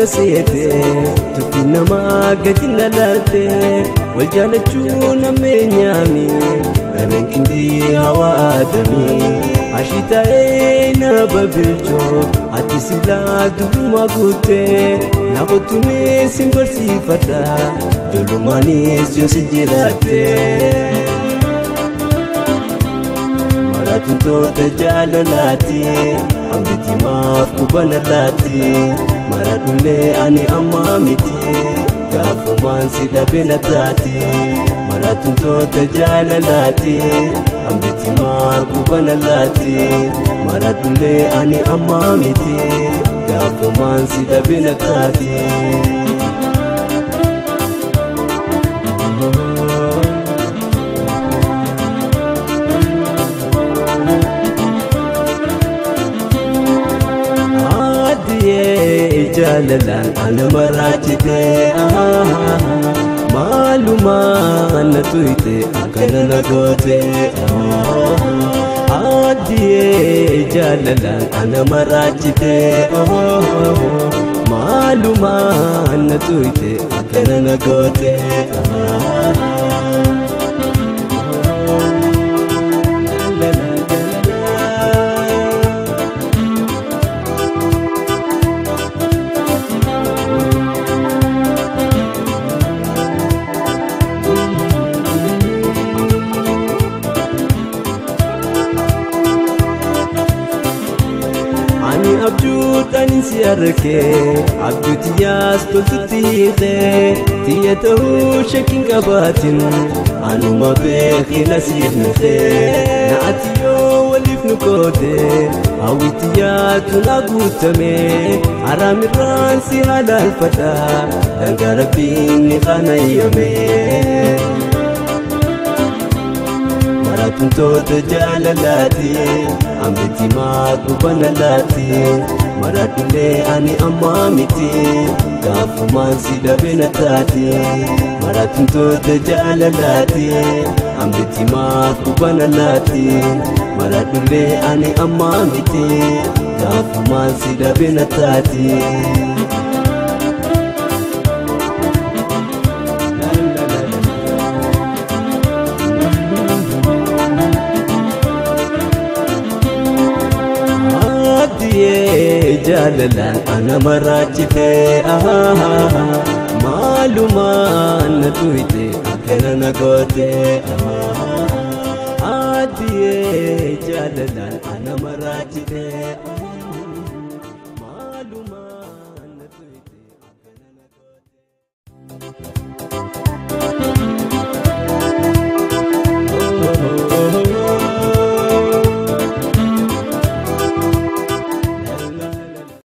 na seete tuffii namaa gadi na laalte wal jaalachuu namee nyaami rabeen qindii hawaa aadamii ashitaa'ee na babilchoo ati silaa durumaa guutee na qotumee sin barsiifadha jolumaanis yoo si jiraatte. Maratuntoota jaalalaati hambiti maaf kubana laati maradhullee ani ammaa miti gaafumaan si dhabe na taati. Maratuntoota jaalalaati hambiti maaf kubana laati maradhullee ani ammaa miti gaafumaan si dhabe na taati. Jaalalaan ana maraachite maalumaa na tuyte akkana na goote addiyee jaalalaan ana maraachite maalumaa na tuyte akkana na goote. Ani abjuudhaan si argee abjuutiyyaas toltutti hiikee xiyya ta'uu shakkiin qabaatin anuma beekina siif nufee na ati yoo waliif nu goote hawwitiyyaatu na guutame haraamirraan si halaalfadha daangaa rabbiin ni qanayyame. Maratuntoota jaalalaati hambiti maa kubana laati maradhullee ani ammaa miti gaafumaan si dhabe na taati. Maratuntoota jaalalaati hambiti maa kubana laati maradhullee ani ammaa miti gaafumaan si dhabe na taati. Jaalalaan ana maraachite maalumaa na tuyte akkana na goote addiyee jaalalaan ana maraachite maalumaa.